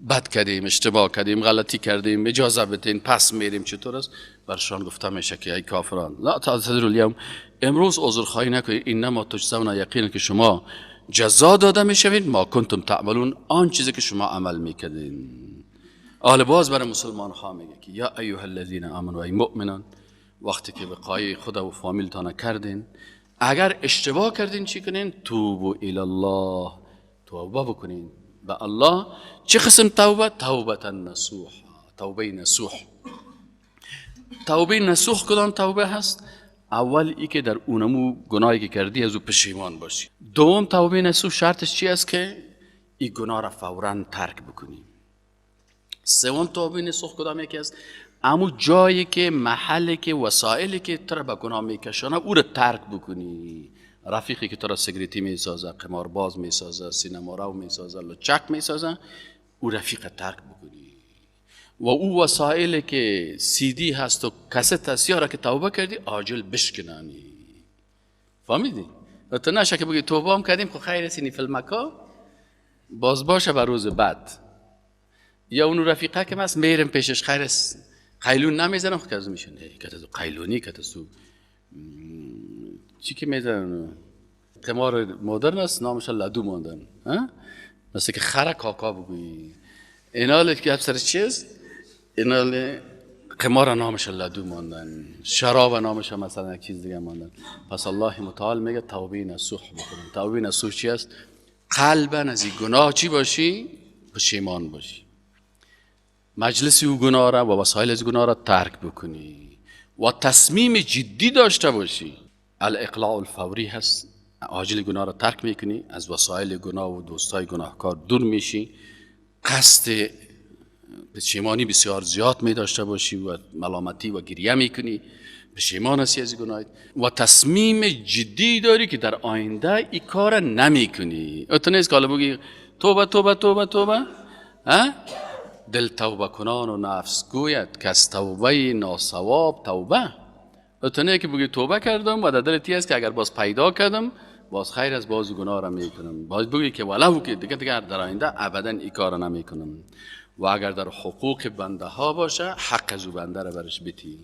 [SPEAKER 1] بد کردیم، اشتباه کردیم، غلطی کردیم، اجازه بدین پس میریم، چطور است؟ برشان گفته میشه که ای کافران لا تعتذروا اليوم، امروز عذرخواهی نکنید. انما تجزون، یقینا که شما جزا داده میشوید، ما کنتم تعملون، آن چیزی که شما عمل میکردین. آل باز برای مسلمان ها میگه که یا ایها الذین آمنوا، ای مؤمنان، وقتی که وقایع خدا و فامیلتان کردین، اگر اشتباه کردین چی کنین؟ توبوا الی الله، توبه بکنین به الله. چه قسم توبه؟ توبه نصوح، توبه نصوح. توبه نصوح کدام توبه هست؟ اول ای که در اونمو گناهی که کردی از او پشیمان باشی. دوم توبه نصوح شرطش چی است؟ که این گناه را فوراً ترک بکنی. سوم توبه نصوح کدام یکی است؟ امو جایی که محلی که وسایلی که تو را به گناه میکشانه او را ترک بکنی. رفیقی که تو را سیگریتی میسازه، قمارباز میسازه، سینما رو میسازه، لچک میسازه، او رفیق ترک بکنی. و او وسایلی که سی دی هست و کست هست، یا را که توبه کردی عاجل بشکنانی. فهمیدی؟ تو نشه که بگی توبه هم کردیم خب خیر است، این فیلمکا باز باشه بر روز بعد، یا اون رفیقه که مست میرم پیشش خیر است قیلون نمیزنم، خب که از میشه نه که از قیلونی که از چی که میزنن قمار مدرن است نامش لدو ماندن، مثل که خره کاکا بگویی اینا که سر چیز اینا قمار نامش لدو ماندن، شراب نامش مثلا یک چیز دیگه ماندن. پس الله متعال میگه توبه نصوح بکنن. توبه نصوح چی است؟ قلبا از این گناه چی باشی؟ پشیمان باشی، مجلس او گناه را و وسایل از گناه را ترک بکنی و تصمیم جدی داشته باشی. الاقلاع الفوری هست، عاجل گناه را ترک میکنی، از وسایل گناه و دوستای گناهکار دور میشی، قصد پشیمانی بسیار زیاد می داشته باشی و ملامتی و گریه میکنی، پشیمان هستی از گناهت و تصمیم جدی داری که در آینده این کار نمیکنی. تو نیست که حالا بگی توبه توبه توبه توبه، دل توبه کنان و نفس گوید که از توبه ناسواب توبه. تو نه که بگی توبه کردم و در دل تی است که اگر باز پیدا کردم باز خیر از باز گناه را میکنم، باز بگی که ولو که دیگه در آینده ابدا این کار را نمیکنم. و اگر در حقوق بنده ها باشه حق از او بنده را برش بتی.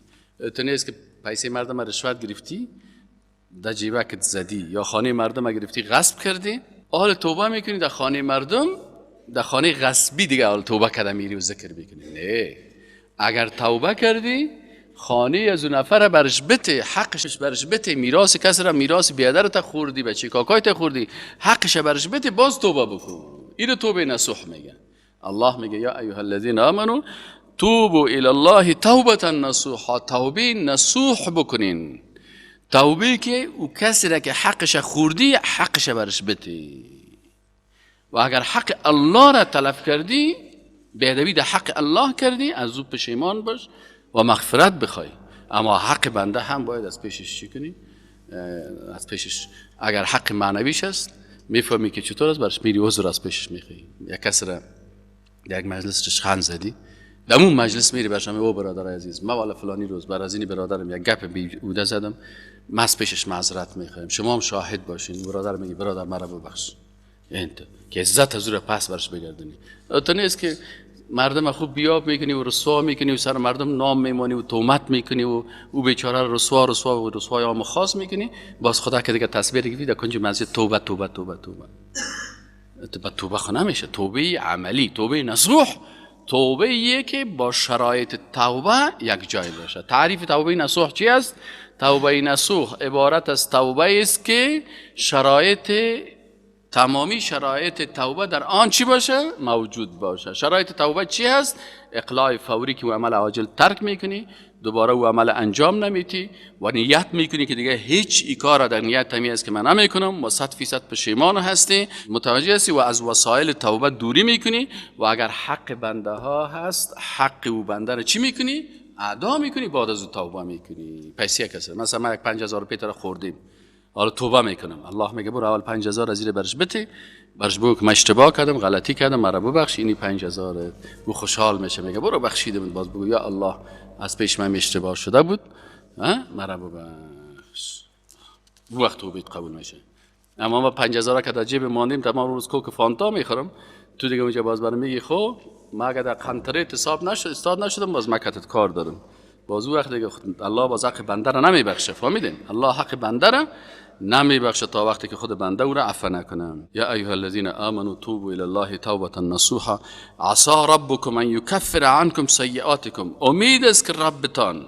[SPEAKER 1] تو نیست که پیسه مردم رشوت گرفتی در جیبکت زدی یا خانه مردم گرفتی غصب کردی، حال توبه میکنی در خانه مردم، در خانه غصبی دیگه حال توبه کرده میری و ذکر میکنی. نه، اگر توبه کردی خانه از اون نفر برش بته، حقش برش بته، میراث کس را، میراث بیادر تا خوردی، بچه کاکای تا خوردی، حقش برش بته، باز توبه بکن. اینو توبه نصوح میگه. الله میگه یا ایها الذین آمنوا توبوا الی الله توبه نصوحا، توبه نصوح بکنین، توبه که او کسی را که حقش خوردی حقش برش بته. و اگر حق الله را تلف کردی، بیادبی در حق الله کردی، از او پشیمان باش و مغفرت بخوای. اما حق بنده هم باید از پیشش چی کنی؟ از پیشش اگر حق معنویش است میفهمی که چطور است، برش میری عذر از پیشش میخوای. یک کس را در یک مجلس رشخند زدی، در اون مجلس میری برش میگی او برادر عزیز، من والا فلانی روز بر از این برادرم یک گپ بیهوده زدم، من از پیشش معذرت میخوایم، شما هم شاهد باشین. برادر میگه برادر مرا ببخش، انت که عزت از او را پس برش بگردونی. تو نیست که مردم خوب بیاب میکنی و رسوا میکنی و سر مردم نام میمانی و تهمت میکنی و او بیچاره رسوا رسوا و رسوای عام خاص میکنی، باز خدا که دیگه تصویر گرفتی در کنج مسجد توبه توبه توبه توبه. تو توبه خو نمیشه. توبه عملی، توبه نصوح، توبه یه که با شرایط توبه یک جای باشه. تعریف توبه نصوح چی است؟ توبه نصوح عبارت از توبه است که شرایط تمامی شرایط توبه در آن چی باشه؟ موجود باشه. شرایط توبه چی هست؟ اقلاع فوری که او عمل عاجل ترک میکنی، دوباره او عمل انجام نمیتی و نیت میکنی که دیگه هیچ ای کار در نیت همی است که من نمیکنم و 100% پشیمان هستی، متوجه هستی و از وسایل توبه دوری میکنی. و اگر حق بنده ها هست، حق او بنده رو چی میکنی؟ ادا میکنی، بعد از او توبه میکنی. پیسه کسی مثلا ما یک 5000 روپیه را خوردیم، حالا توبه میکنم، الله میگه برو اول 5000 از زیر برش بده، برش بگو که من اشتباه کردم، غلطی کردم، مرا ببخش، اینی 5000. او خوشحال میشه، میگه برو بخشیدم. باز بگو یا الله از پیش من اشتباه شده بود، مرا ببخش. او وقت توبه قبول میشه. اما ما 5000 که در جیب ماندیم، تمام روز کوک فانتا میخورم، تو دیگه اونجا باز برام میگی خب ما اگه در قنطره حساب نشد، استاد نشدم، باز من کتت کار دارم. باز او وقت دیگه الله باز حق بنده را نمیبخشه. فهمیدین؟ الله حق بنده را نمیبخشه تا وقتی که خود بنده او را عفو نکنه. یا ایها الذین آمنوا توبوا الی الله توبة نصوحا عسى ربکم ان یکفر عنکم سیئاتکم. امید است که ربتان،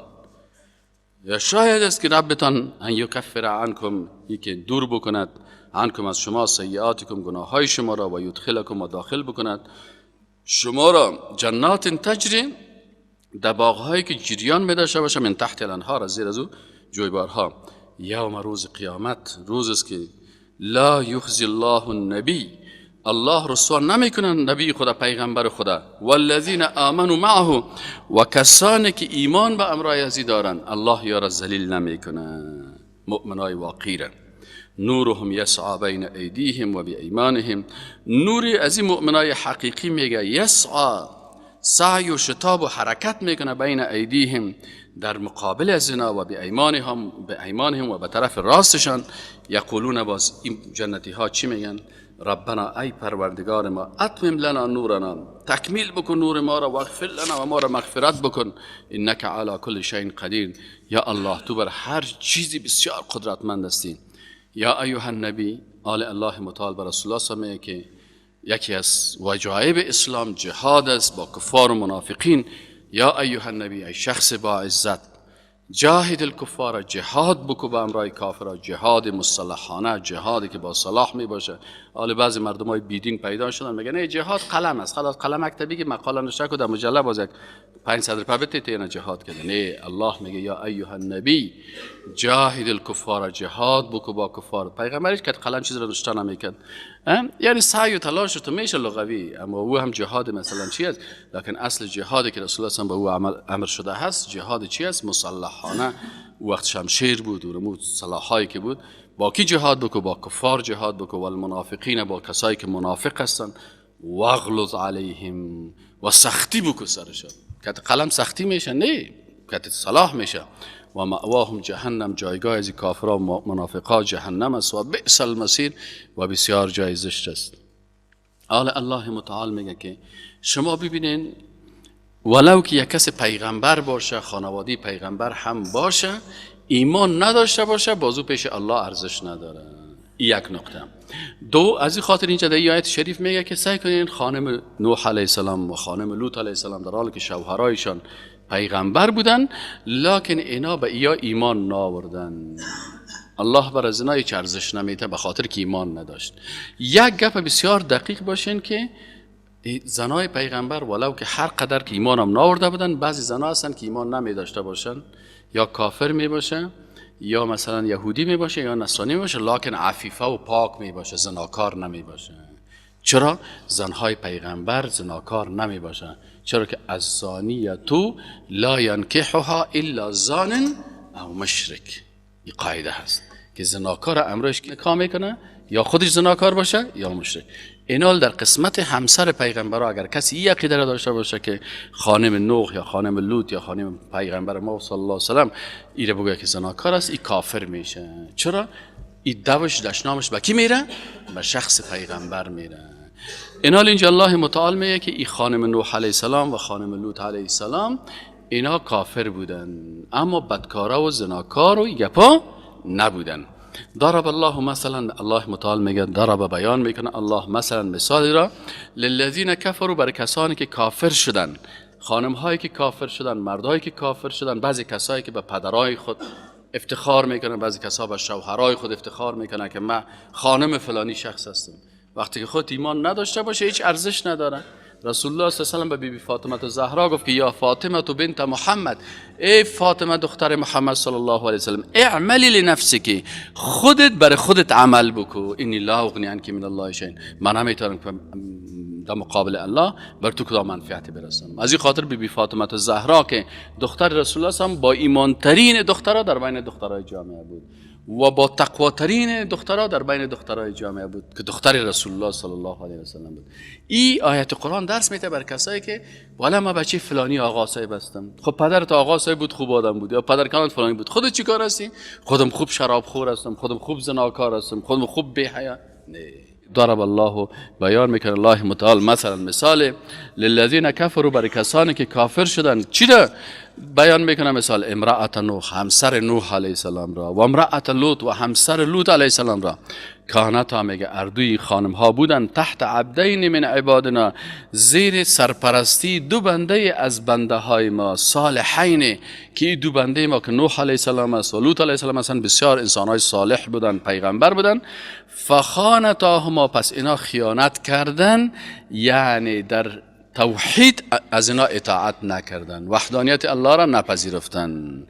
[SPEAKER 1] یا شاید است که ربتان ان یکفر عنکم، یکی دور بکند، عنکم از شما، سیئاتکم گناههای شما را، و یدخلکم و داخل بکند شما را جنات تجری، در باغهایی که جریان می داشته باشه، من تحت الانهار، از زیر از او جویبارها. یوم روز قیامت، روز است که لا یخزی الله النبی، الله رسوا نمیکنه نبی خدا، پیغمبر خدا، والذین آمنوا معه، و کسانی که ایمان به امرای ازی دارن، الله یارا ذلیل نمیکنه. مؤمنای واقعی را نورهم یسعی بین ایدیهم و بایمانهم. نوری از این مؤمنای حقیقی میگه یسعی، سعی و شتاب و حرکت میکنه، بین ایدیهم، در مقابل از اینا و به ایمانهم و به طرف راستشان، یقولون، باز این جنتی ها چی میگن؟ ربنا، ای پروردگار ما، اتمم لنا نورنا، تکمیل بکن نور ما را، واغفر لنا، و ما را مغفرت بکن، انک علی کل شیء قدیر، یا الله تو بر هر چیزی بسیار قدرتمند هستی. یا ایها النبی، حالی الله متعال بر رسول الله صلی که یکی از وجایب اسلام جهاد است با کفار و منافقین. یا ایها النبی، ای شخص با عزت، جاهد الکفار، جهاد بکو به امرای کافرا، جهاد مسلحانه، جهادی که با سلاح می باشه. حالا بعضی مردم های بیدین پیدا شدن، میگن نه، جهاد قلم است، خلاص قلم اکتبی که مقاله نوشته که در مجله، باز یک 500 روپیه بده اینا جهاد کرده. نه، الله میگه یا ایها النبی جاهد الکفار، جهاد بکو با کفار. پیغمبر که قلم چیز رو نوشته نمیکرد، یعنی سعی و تلاش تو میشه لغوی، اما او هم جهاد مثلا چی است؟ لکن اصل جهادی که رسول الله به او امر شده هست، جهاد چی است؟ مسلحانه. وقت شمشیر بود و رمود سلاحایی که بود. با کی جهاد بکو؟ با کفار جهاد بکو، والمنافقین، با کسایی که منافق هستند، واغلظ علیهم، و سختی بکو سرشان. کت قلم سختی میشه؟ نه، کت سلاح میشه. و مأواهم جهنم، جایگاه از کافرها و منافقا جهنم است، و بئس المصیر، و بسیار جای زشت است. حال الله متعال میگه که شما ببینین، ولو که یک کس پیغمبر باشه، خانوادی پیغمبر هم باشه، ایمان نداشته باشه، باز او پیش الله ارزش نداره. یک نقطه. دو، از این خاطر اینجا در آیت شریف میگه که سیل کنین، خانم نوح علیه السلام و خانم لوط علیه السلام در حالی که شوهرایشان پیغمبر بودن، لکن اینا به ایا ایمان ناوردن، الله بر از اینا هیچ ارزش نمیده، به خاطر که ایمان نداشت. یک گپ بسیار دقیق باشین که زنای پیغمبر ولو که هر قدر که ایمان هم ناورده بودن، بعضی زنا هستن که ایمان نمی داشته باشن، یا کافر می باشه، یا مثلا یهودی می باشه، یا نصرانی می باشه، لکن عفیفه و پاک می باشه، زناکار نمی باشه. چرا؟ زنهای پیغمبر زناکار نمی باشه، چرا که الزانیة لا ینکحها الا زان او مشرک. این قاعده هست که زناکار امرش نکاح میکنه یا خودش زناکار باشه یا مشرک. اینال در قسمت همسر پیغمبر، اگر کسی این عقیده را داشته باشه که خانم نوح یا خانم لوط یا خانم پیغمبر ما صلی الله علیه وسلم ایره بگه که زناکار است، این کافر میشه. چرا؟ این دوش دشنامش به کی میره؟ به شخص پیغمبر میره. اینال اینجا الله متعال میگه که این خانم نوح علیه السلام و خانم لوط علیه السلام اینا کافر بودن، اما بدکارا و زناکار و گپا نبودن. ضرب الله مثلا، الله متعال میگه ضرب، بیان میکنه الله، مثلا مثالی را، للذین کفروا، برای کسانی که کافر شدن، خانم هایی که کافر شدن، مردهایی که کافر شدن. بعضی کسایی که به پدرای خود افتخار میکنن، بعضی کسا به شوهرای خود افتخار میکنن که من خانم فلانی شخص هستم. وقتی که خود ایمان نداشته باشه، هیچ ارزش نداره. رسول الله صلی الله علیه و به بیبی فاطمه زهرا گفت که یا فاطمه بنت محمد، ای فاطمه دختر محمد صلی الله علیه و سلم، اعملی لنفسک، خودت برای خودت عمل بکو، انی لا اغنی عنک من الله شیئا، من نمیتونم در مقابل الله بر تو کدام منفعتی برسانم. از این خاطر بیبی بی فاطمه زهرا که دختر رسول الله هم با ایمان ترین دخترها در بین دخترای جامعه بود و با تقواترین دخترها در بین دخترای جامعه بود که دختر رسول الله صلی الله علیه و سلم بود. این آیت قرآن درس میده بر کسایی که والا ما بچه فلانی آقا صاحب هستم. خب پدرت آقا صاحب بود، خوب آدم بود، یا پدر کلانت فلانی بود، خودت چیکار هستی؟ خودم خوب شراب خور هستم، خودم خوب زناکار هستم، خودم خوب بی حیا. نه. ضرب الله، بیان میکنه الله متعال، مثلا مثال، للذین کفروا، برای کسانی که کافر شدن. چی را بیان میکنه مثال؟ امرأة نوح، همسر نوح علیه السلام را، و امرأة لوط، و همسر لوط علیه السلام را. کانتا، میگه اردوی خانم ها بودن، تحت عبدین من عبادنا، زیر سرپرستی دو بنده از بنده های ما، صالحین، که دو بنده ما که نوح علیه السلام است و لوط علیه السلام هستند، بسیار انسان های صالح بودن، پیغمبر بودن. فخانتاهما، پس اینا خیانت کردن، یعنی در توحید از اینا اطاعت نکردن، وحدانیت الله را نپذیرفتن.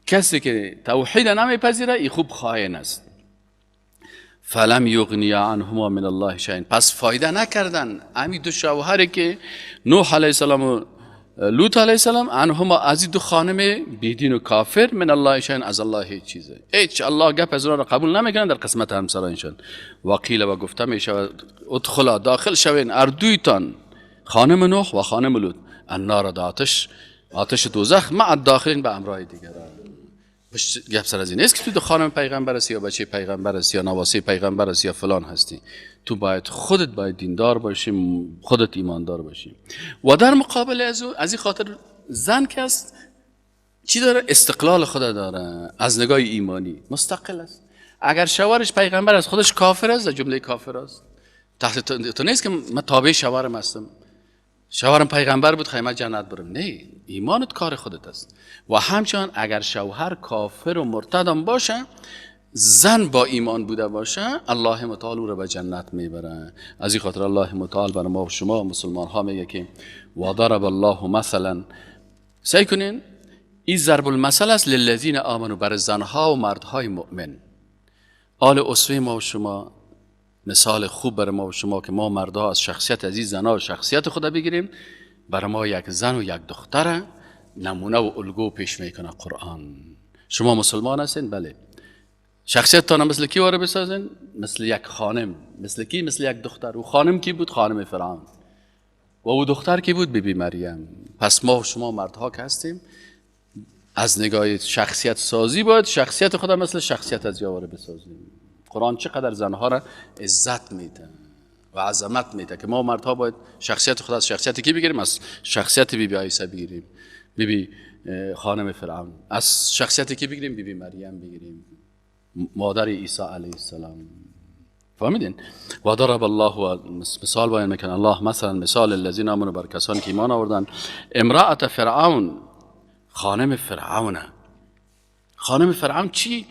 [SPEAKER 1] کسی که توحید نمیپذیره، ای خوب خائن است. فلم یغنیا عنهما من الله شیئا، پس فایده نکردن امی دو شوهری که نوح علیه السلام و لوط علیه السلام، عنهما، از دو خانم بیدین و کافر، من الله شیئا، از الله هیچ چیزه، هیچ الله گپ از را قبول نمیکنن در قسمت همسرانشان. وقیل، و گفته می شود، ادخلا، داخل شوین اردویتان، خانم نوح و خانم لوط، النار، آتش. آتش دوزخ مع الداخلین، به امرای دیگران. گپ سر از این نیست که تو خانم پیغمبر هستی یا بچه پیغمبر هستی یا نواسه پیغمبر هستی یا فلان هستی. تو باید خودت باید دیندار باشی، خودت ایماندار باشی. و در مقابل از او، از این خاطر زن که است چی داره؟ استقلال خود داره از نگاه ایمانی، مستقل است. اگر شوهرش پیغمبر است، خودش کافر است، در جمله کافر است، تحت تو نیست که من تابع شوهرم هستم، شوهرم پیغمبر بود خیمه جنت برم. نه، ایمانت کار خودت است. و همچنان اگر شوهر کافر و مرتدم باشه، زن با ایمان بوده باشه، الله متعال او را به جنت میبره. از این خاطر الله متعال برای ما و شما مسلمان ها میگه که و ضرب الله مثلا، سعی کنین این ضرب المثل است للذین آمنوا، برای زنها و مردهای مؤمن. آل اسوه ما و شما مثال خوب برای ما و شما که ما مردها از شخصیت از این زنها و شخصیت خدا بگیریم. برای ما یک زن و یک دختر نمونه و الگو پیش میکنه قرآن. شما مسلمان هستین؟ بله. شخصیت تان مثل کی واره بسازین؟ مثل یک خانم. مثل کی؟ مثل یک دختر. و خانم کی بود؟ خانم فرعون. و او دختر کی بود؟ بی بی مریم. پس ما و شما مردها که هستیم از نگاه شخصیت سازی باید شخصیت خدا مثل شخصیت از یاوره بسازیم. قرآن چقدر زنها را عزت میده و عظمت میده که ما مردها باید شخصیت خود از شخصیت کی بگیریم؟ از شخصیت بی بی عیسی بگیریم، بی بی خانم فرعون. از شخصیت کی بگیریم؟ بی بی مریم بگیریم، مادر عیسی علیه السلام. فهمیدین؟ و ضرب الله، و مثال بیان میکنه الله مثلا مثال الذین آمنوا، بر کسانی که ایمان آوردن، امرأة فرعون، خانم فرعون. خانم فرعون چی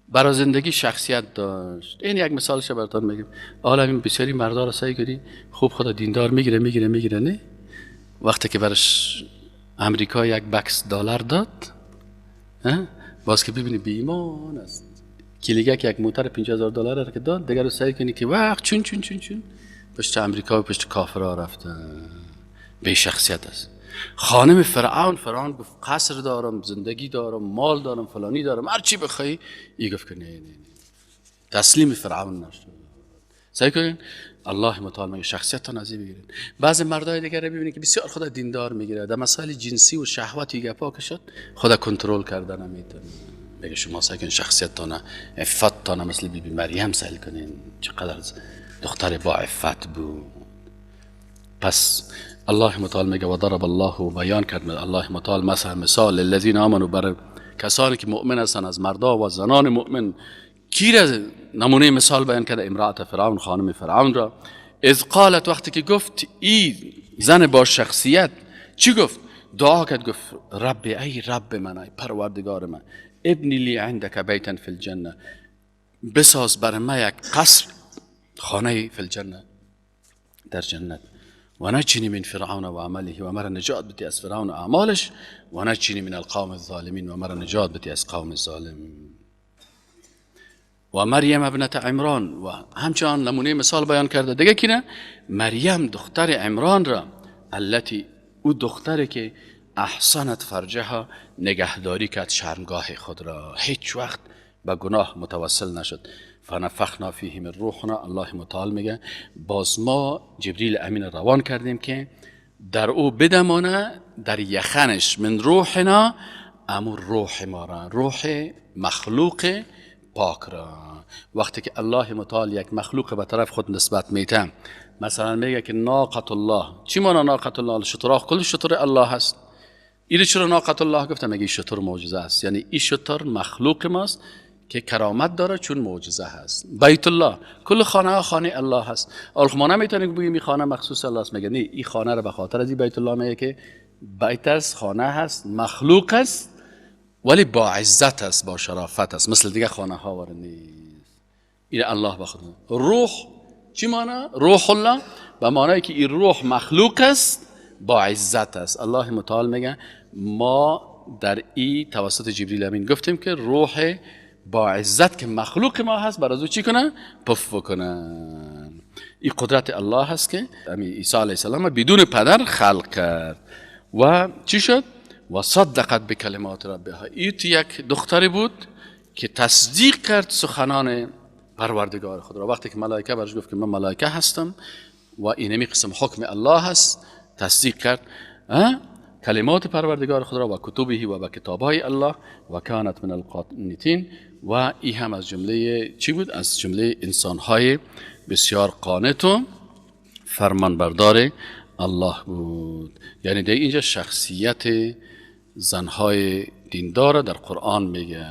[SPEAKER 1] برای زندگی شخصیت داشت؟ این یک مثالش براتون میگم. حالا این بسیاری مردا را سعی کردی خوب خدا دیندار میگیره میگیره میگیره، نه وقتی که برش امریکا یک بکس دلار داد، باز که ببینی بی ایمان است. کلیگه که یک موتر 50,000 دلار را که داد، دیگر رو سعی کنی که وقت چون چون چون چون پشت امریکا و پشت کافرها رفته، بی شخصیت است. خانم فرعون، فرعون گفت قصر دارم، زندگی دارم، مال دارم، فلانی دارم، هر چی بخوای. ای گفت که نه نه نه، تسلیم فرعون نشد. سعی کنین الله متعال میگه شخصیتتان از این بگیرین. بعضی مردای دیگر رو ببینید که بسیار خدا دیندار میگیره، در مسائل جنسی و شهوت گپا که شد خدا کنترل کردن نمیتونه. میگه شما سعی کنین شخصیتتان، عفتتان مثل بی بی مریم سعی کنین، چقدر دختر با عفت بود. پس الله متعال میگه و ضرب الله، و بیان کرد الله متعال مثلا مثال للذین آمنوا، بر کسانی که مؤمن هستند از مردا و زنان مؤمن. کی را نمونه مثال بیان کرده؟ امرأة فرعون، خانم فرعون را. اذ قالت، وقتی که گفت ای زن با شخصیت چی گفت؟ دعا کرد، گفت رب، ای رب من، ای پروردگار من، ابنی لی عندک بیتا فی الجنه، بساز بر من یک قصر، خانه فی الجنه، در جنت، و نجنی من فرعون و عمله، و مرا نجات بدی از فرعون و اعمالش، و نجنی من القوم الظالمین، و مرا نجات بدی از قوم ظالم. و مریم ابنت عمران، و همچنان نمونه مثال بیان کرده دیگه کی نه؟ مریم دختر عمران را، التي، او دختری که احسنت فرجها، نگهداری کرد شرمگاه خود را، هیچ وقت به گناه متوسل نشد. فنفخنا فیه من روحنا، الله متعال میگه باز ما جبریل امین روان کردیم که در او بدمانه، در یخنش، من روحنا، امو روح ما را، روح مخلوق پاک را. وقتی که الله متعال یک مخلوق به طرف خود نسبت میته، مثلا میگه که ناقة الله، چی مانا ناقة الله؟ شتراخ، کل شتر الله هست. اینو چرا ناقة الله گفتم؟ میگه شتر معجزه است، یعنی این شتر مخلوق ماست که کرامت داره چون معجزه هست. بیت الله، کل خانه ها خانه الله هست. آخه ما نمیتونیم بگیم این خانه مخصوص الله است، میگه نه، این خانه رو به خاطر از این بیت الله میگه که بیت است، خانه هست، مخلوق است، ولی با عزت است، با شرافت است، مثل دیگه خانه ها وارد نیست. این الله به خود. روح چی معنی؟ روح الله به معنی که این روح مخلوق است، با عزت است. الله متعال میگه ما در ای توسط جبریل امین گفتیم که روح با عزت که مخلوق ما هست، برای او چی کنه؟ پف بکنن. این قدرت الله هست که عیسی علیه السلام بدون پدر خلق کرد. و چی شد؟ و صدقت بکلمات ربها. این یک دختری بود که تصدیق کرد سخنان پروردگار خود را. وقتی که ملائکه برش گفت که من ملائکه هستم و اینمی قسم حکم الله هست، تصدیق کرد. کلمات پروردگار خود را، و کتبه و به کتابهای الله، و کانت من القانتین، و ای هم از جمله چی بود؟ از جمله انسانهای بسیار قانت و فرمانبردار الله بود. یعنی در اینجا شخصیت زنهای دیندار در قرآن میگه.